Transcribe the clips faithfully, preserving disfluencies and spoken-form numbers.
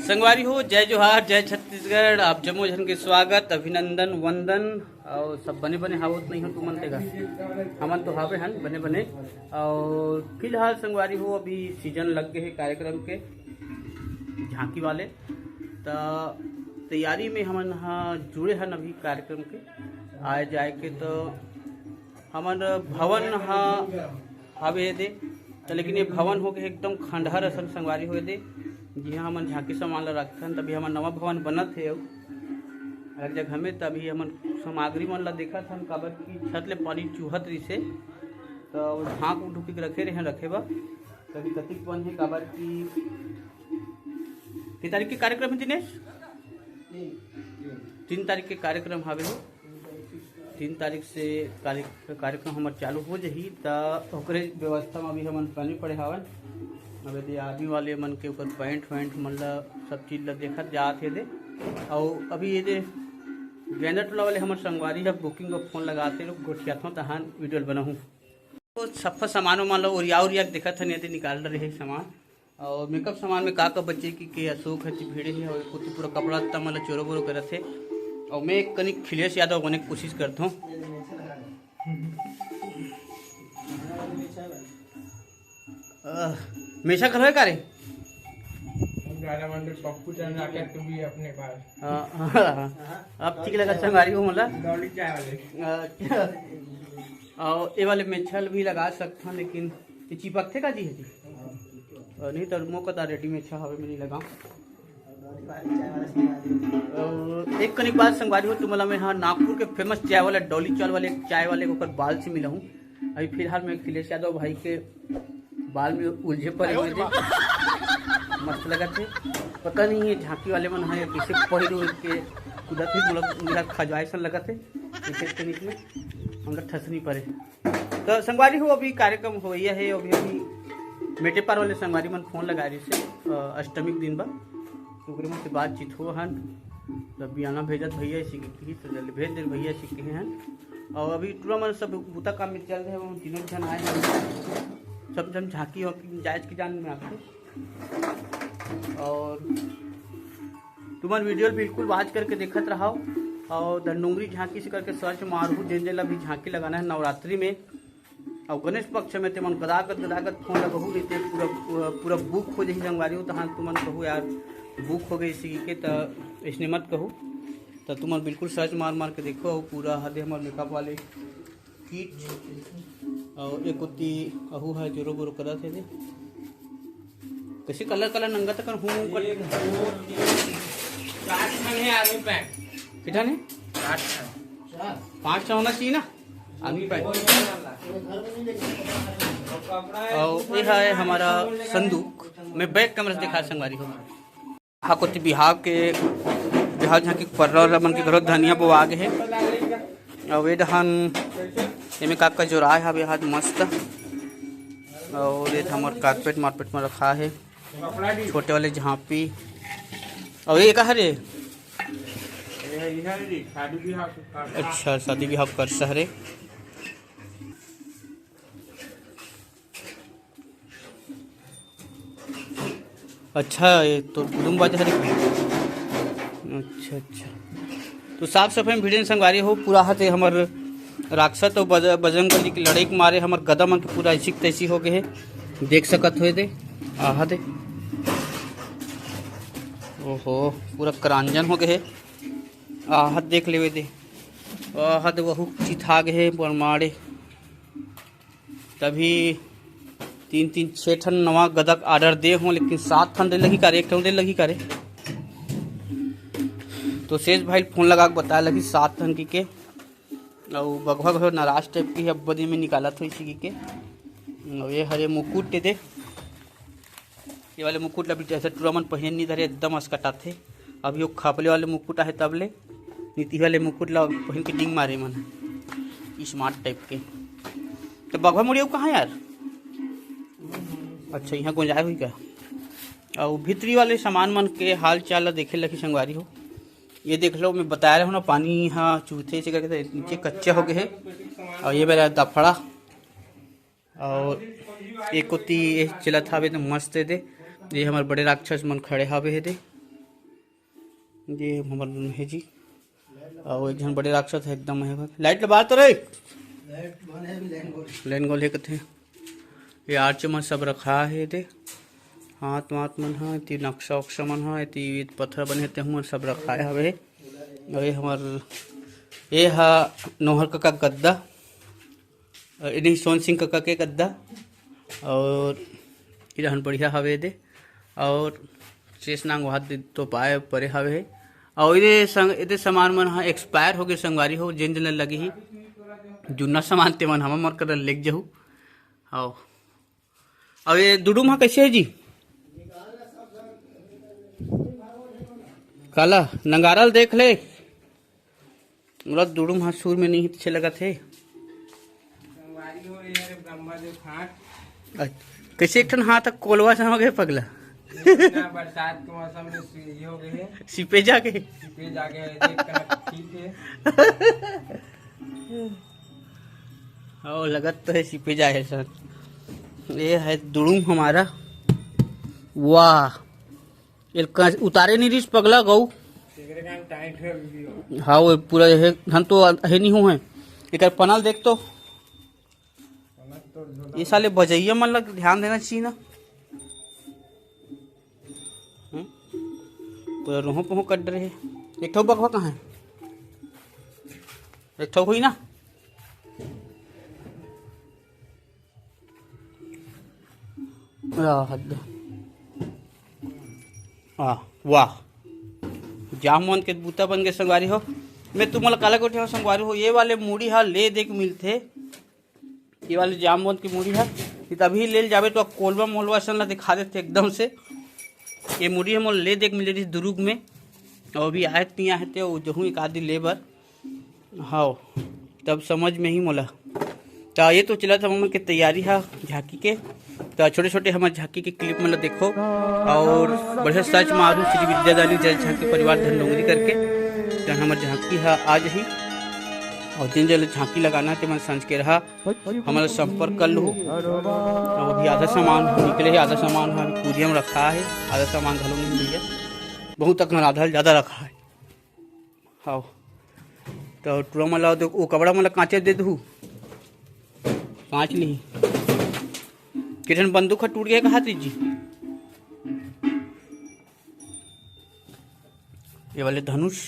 संगवारी हो, जय जोहार, जय छत्तीसगढ़। आप जम्मो झन के स्वागत, अभिनंदन, वंदन। और सब बने बने हावत नहीं हो तुमन तेगा? हमन तो हावे हन बने बने। और फिलहाल संगवारी हो, अभी सीजन लग गए है कार्यक्रम के, झांकी वाले। त तैयारी में हमन हा जुड़े हन अभी कार्यक्रम के आए जाए के। तो हमन भवन हा हावे दे, त लेकिन ये भवन हो गए एकदम खंडहर असन संगवारी हो दे, जिहाँ हमन झांकी सामान ला रखथन। तभी हमन नवा भवन बनत हे अउ हर जगह में। तभी हमन सामग्री मन ला देखत हन, काबर कि छत ले पानी चुहत रहिसे, त वो झांक ढुकी के रखे रहे, रखे बर। तभी कतिक बन हे, काबर कि के तारीख के कार्यक्रम है दिनेश? तीन तारीख के कार्यक्रम हावे हो। तीन तारीख से कार्य-, कार्यक्रम हमर चालू हो जही, त ओकरे व्यवस्था में अभी हमन बने पड़े हावन। अब यदि आर्मी वाले मन के ओकर पैंट वैंट मन ला, सब चीज ला देखत जात हे दे। अउ अभी ये दे गैंदा टोला वाले हमर संगवारी ह बुकिंग का फोन लगाते, रुक गोठियाथों तहान वीडियो बनाहूँ। तो सफा सामान वामान ला ओरिया ओरिया के देखत हन, ये दे निकाल रहे हैं सामान। और मेकअप सामान में का का बचे कि के अशोक हर भिड़े हे और कुछ पूरा कपड़ा लत्ता मन ला चोरो बोरो करत हे। और मैं एक कनिक खिलेश यादव बने के कोशिश करत हूँ। अह, मेछा घलो हे का रे? ज्यादा मन तो पप्पू चंद आके तू भी अपने पास। हाँ, हाँ, हाँ। अब ठीक लगा संगवारी हो मोला। डॉली चाय वाले। अह, और ये वाले मेछा भी लगा सकथन, लेकिन ये चिपकथे का जी हे जी? अह, नहीं तो मोको ता रेडी मेछा हवे, मैं नहीं लगाऊँ। और एक कनिक बात संगवारी हो, तुमला मैं हाँ नागपुर के फेमस चाय वाला डॉली चाय वाले, चाय वाले के ओकर बाल से मिला हूँ। अभी फिलहाल मैं अखिलेश यादव भाई के बाल में उलझे पड़े हुए थे, मस्त लगत थे। पता नहीं ये झांकी वाले मन है कैसे पहिर उहिर के कूदत थे, मतलब मेरा खजवाए सन लगत थे। विशेष कनिक में हम लोग ठसनी पड़े। तो संगवारी हो, अभी कार्यक्रम होइया है, अभी, अभी मेटेपार वाले संगवारी मन फोन लगा रही से, अ, अष्टमी के दिन बा, तो ओकरे मन से बातचीत हो हन। तो बियाना भेजत भैया इसी के कही, तो जल्दी भेज दे भैया इसी के कहे हन। और अभी टूरा मन सब बूता काम में चल रहे हैं, तीनों जन आए हैं, सब जन झांकी वाकी जायज की जान में आपको। और तुमन वीडियो बिल्कुल watch करके देखत रहो। और धनडोंगरी झांकी से करके search मारहू, जेन जेन ला भी झांकी लगाना है नवरात्रि में। और गणेश पक्ष में तेमन गदागद गदागद फोन लगहू, नहीं ते पूरा, पूरा, पूरा book हो जाही संगवारी हो। तहाँ तुमन कहू यार book हो गई इसी के, त इसने मत कहू। त तुमन बिल्कुल search मार मार के देखो, और पूरा हदे हमर मेकअप वाले किट। और एक ओती अहू है जोरो बोरो करत है दे। कैसे कलर कलर नंगा तक हूँ ऊपर। एक, दो, तीन, चार ठन है आर्मी पैंट। कितना ने? चार ठन। पाँच ठन होना चाहिए ना आर्मी पैंट। और ये है हमारा संदूक। मैं बैक कैमरा से दिखा संगवारी हो। हा कोती बिहाव के, बिहाव झांकी पर्रा उर्रा मन के घलो धनिया बोआ गे हे। अउ ए डहन एमे का का जोराय हावे, हा मस्त। अउ ए हमर कारपेट मारपेट म रखा हे, छोटे वाले झांपी। अउ ए का हरे? अच्छा, शादी बिहाव कर सहरे। अच्छा, ये तो गुदुम बाजा हरे। अच्छा, अच्छा। तो साफ सफाई में भिड़े संगवारी हो, पूरा हाथे हमर राक्षस अउ बज-, बजरंग बली के लड़ाई के मारे हमर गदा मन के पूरा ऐसी के तैसी हो गए हे। देख सकत हो दे, आहा दे। ओहो, पूरा करांजन हो गए हे। आहा, देख लेवे दे। आहा दे, वहू चिथा गए हे, बरमाड़े। तभी तीन तीन छः ठन नवा गदक order दे हों, लेकिन सात ठन दे लगी का रे, एक ठन दे लगी का रे। तो शेष भाई फोन लगा के बताए लगी सात ठन की के। अउ बघवा घलो नाराज टाइप की हे, अब्बा दिन में निकालत होइस की के। अउ ये हरे मुकुट दे, ये वाले मुकुट ला भी जैसे टूरा मन पहिरे नहीं धरे, एकदम असकटाथे। अभी वो खपले वाले मुकुट आहे तब ले, नीति वाले मुकुट ला पहिन के डिंग मारे मन, स्मार्ट टाइप के। तो बघवा मुड़िया कहाँ यार? अच्छा, यहाँ गुंजाय हुई का? और भीतरी वाले सामान मन के हाल चाल ला देखे लगी संगवारी हो। ये देख लो, मैं बताया रहा हूँ ना, पानी यहाँ चूहते से करके तो नीचे कच्चा हो गए है। और ये मेरा दफड़ा और एक कोती ये चलत हावे तो मस्त हे दे। ये हमर बड़े राक्षस मन खड़े हावे हे दे। ये हमर हे जी, अउ एक झन बड़े राक्षस हे एकदम हे। लाइट ल बार तो रे। लाइट बंद हे, अभी लाइन गोल। लाइन गोल हे कथे। ये आर्च म सब रखा हे दे, हाथ वाथ मन ह, एती नक्शा उक्शा मन ह, एती पत्थर बने हे, तेहू मन सब रखाए हवे। अउ ये हमर, ये ह नोहर कका गद्दा, अ, नहीं, सोन सिंह कका के गद्दा, अउ ये रहन बढ़िया हवे दे, अउ शेष नांग वहाँ दे तो पाए परे हवे हे। अउ ये संग, ये सामान मन ह एक्सपायर हो गए संगवारी हो, जेन जेन ल लगे ही जुन्ना सामान ते मन हमर मर कर लेके जहू। आओ। अब ये दुडुम ह कैसे हे जी? काला नंगारा ल देख ले, मोला दुडुम ह सुर में नहीं अच्छे लगत हे। संगवारी हो, ये हरे ब्रह्मा देव खाट। अच्छा, कैसे एक ठन हाथ ह कोलवा सा हो गए पगला? ये ना, बरसात के मौसम में सु-, ये हो गए हे। सिपे जाके। सिपे जाके, देख कर ठीक हे। ओ, लगत तो हे सिपे जाए हे सर। ये हे दुडुम हमारा। वाह, एल का उतारे नहीं रिस पगला गऊ। तेरे काम टाइट है वीडियो। हाँ, वो पूरा हे, हम तो हे नहीं हो हे। एकर पनल देख तो। ये साले बजैया मन ला ध्यान देना चाहिए ना। हम्म? पूरा रोहो पोहो कट रहे। एक ठो बघवा कहाँ हे? एक ठो हुई ना। आ, हद। आ, वाह, जामवंत के बूता बन गए संगवारी हो। मैं तुमला काला गोठिया संगवारी हो, ये वाले मुड़ी हा ले देख मिलथे। ये वाले जामवंत की मुड़ी है, ये तभी ले जाबे तो कोलवा मोलवा सन ला दिखा देथे एकदम से। ये मुड़ी हमन ले देख मिले रही दुरुग में, और अभी आए नहीं आए थे, वो जहूँ एक आधी ले बर। हाँ, तब समझ में ही मोला। तो ये तो चला था हमन के तैयारी हा झांकी के। तो छोटे छोटे हमर झांकी के क्लिप मन ला देखो, और बढ़िया सच मारू श्री विद्यादानी जय झांकी परिवार धन डोंगरी करके। तो हमर झांकी हा आ जही, और जिन जन झांकी लगाना ते मन संझ के रहा, हमन ला संपर्क कर लहू। अब अभी आधा सामान निकले हे, आधा सामान ह अभी पूरिया में रखा हे, आधा सामान घलो नहीं भैया, बहुत अकन आधा ले ज्यादा रखा हे। हाँ, तो टुरा मन ला दे, वो कपड़ा मन ला कांचे दे दहू, कांच नहीं। किठन बंदूक ह टूट गया कहा जी। ये वाले धनुष।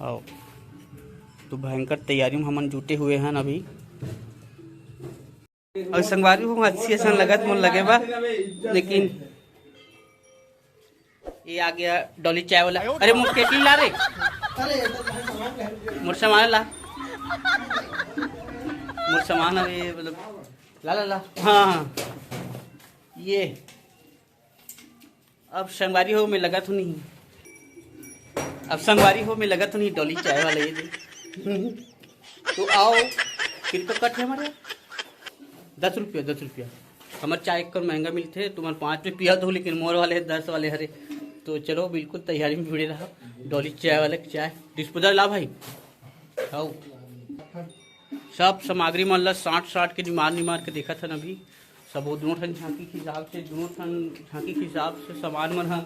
आओ, तो भयंकर तैयारी में हमन जुटे हुए हैं अभी। और संगवारी हो, अच्छी असन लगत मोर लगे बा, लेकिन ये आ गया डॉली चाय वाला। अरे मोर केटली ला रे, मोर सामान ला, मोर सामान अरे मतलब ला ला ला। हाँ, हाँ, ये अब संगवारी हो, मैं लगत हूँ नहीं। अब संगवारी हो, मैं लगत हूँ नहीं, डॉली चाय वाला ये दे। तो आओ, कितना कट है हमारे? दस रुपया, दस रुपया। हमारे चाय एक महंगा मिलते, तुम्हारे पाँच में पिया दो, लेकिन मोर वाले दस वाले हरे। तो चलो, बिल्कुल तैयारी में जुड़े रहा। डॉली चाय वाले की चाय, डिस्पोजल ला भाई, आओ। सब सामग्री मन ला साट साट के निमार निमार के देखत हन अभी। सब वो दोनों ठन झांकी के हिसाब से, दोनों ठन झांकी के हिसाब से सामान मन ह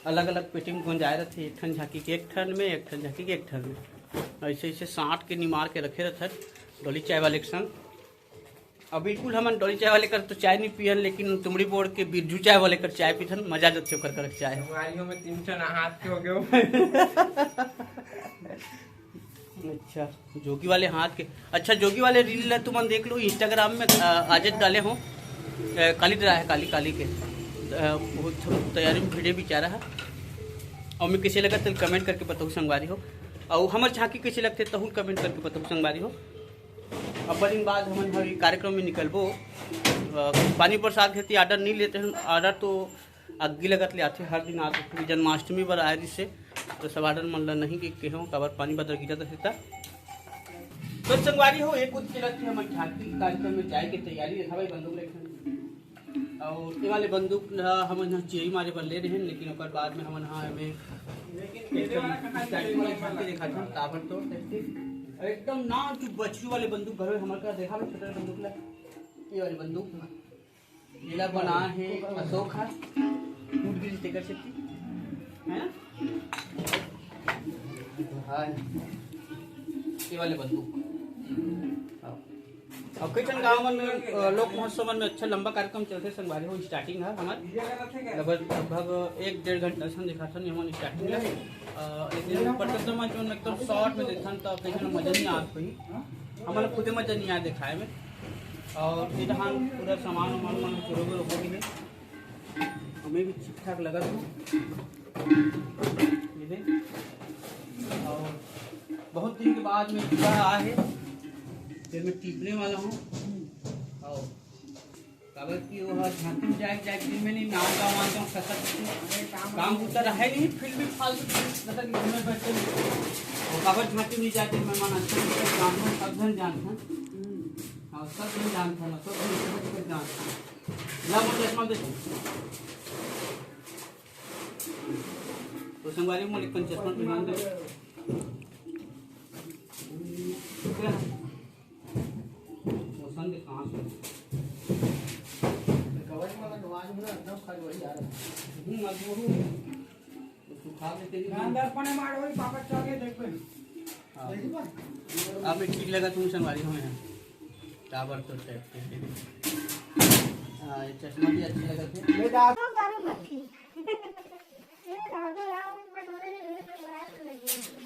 अलग-अलग पेटी में गोंजाए रथे। एक ठन झांकी के एक ठन में, एक ठन झांकी के एक ठन में। ऐसे ऐसे साट के निमार के रखे रथन डॉली चाय वाले के संग। अब बिल्कुल हमन डॉली चाय वाले कर तो चाय नहीं पियन, लेकिन तुमड़ी बोर्ड के बिरजू चाय वाले कर चाय पीथन, मजा जथे ओकर कर चाय। हमारी में तीन ठन हाथ के हो गए हो। अच्छा, जोगी वाले हाथ के। अच्छा, जोगी वाले रील ला तुमन देख लो Instagram में, अ, आज डाले हो, अ, काली डरा है, काली, काली के। अ, वो थोड़ा तैयारी में भिड़े बेचारा है। और मैं कैसे लगा तेल कमेंट करके बताओ संगवारी हो, और हमर झांकी कैसे लगते तहू कमेंट करके बताओ संगवारी हो। अब दिन बाद हमन हर कार्यक्रम में निकलबो। अ, पानी प्रसाद खेती ऑर्डर नहीं लेते हैं, ऑर्डर तो अग्गी लगत ले आथे, हर दिन आथे। जन्माष्टमी बर आए रिहिसे, तो सब ऑर्डर मन ल नहीं के केहो, काबर पानी बदर गिरत रथे त। तो संगवारी हो, एक कुछ चलत के हमर झांकी कार्यक्रम में जाए के तैयारी रहा भाई, बंदूक रखन। और ये वाले बंदूक ल हमन ह चिरई मारे बर ले रहे हैं, लेकिन ओकर बाद में हमन ह एमे लेकिन झांकी देखा था, ताबड़तोड़ एकदम ना जो बछरू वाले बंदूक घलो हमर का देखा भाई, छोटे बंदूक ला, ये वाले बंदूक। एला बनाए हे अशोक ह, टूट गिस तेकर सेती, है ना? हाँ, ये वाले बंदूक। हाँ। अउ कई ठन गाँव मन में, अ, लोक महोत्सव मन में अच्छा लंबा कार्यक्रम चलथे संगवारी हो। स्टार्टिंग है हमार लगभग, लगभग एक डेढ़ घंटा से दिखाथन हमन स्टार्टिंग में। अ, लेकिन प्रदर्शन मंच में एकदम शॉर्ट में देखथन तो कई ठन मजा नहीं आत होही। हमन खुदे मजा नहीं आत दिखाए में। अउ ये तहान पूरा सामान वामान मन चुरोगे रोको भी नहीं। हमें भी ठीक ठाक लगत हे। ये दे। अउ बहुत दिन के बाद में जुड़ा आए हे, फिर मैं टीपने वाला हूँ। अउ काबर कि वो ह झांकी में जाए, जाए दिन में नहीं, नाम का मानता हूँ, कसक काम बुता रहे नहीं, फिर भी फालतू की कसक में बैठे नहीं। वो काबर झांकी में जाए दिन में मन अच्छा नहीं, काम में सब जन जानता। हाँ, सब जन जानता ना, सब जन जानता। ला, मोर चश्मा दे। तो संगवारी, मोर एक चश्मा पहनान दे। मोर सन दे, कहाँ से? कवर में नवाज में एकदम खड़वई आ रहा है। हम्म, अब वो तो सुखा के तेरी गांधा पने मार वही पापड़ चल के देख पे। हाँ। देखी बा? अब मैं ठीक लगा तुम संगवारी हमें। टावर तो टाइप के। हाँ, ये चश्मा भी अच्छा लगा थे। ले जा।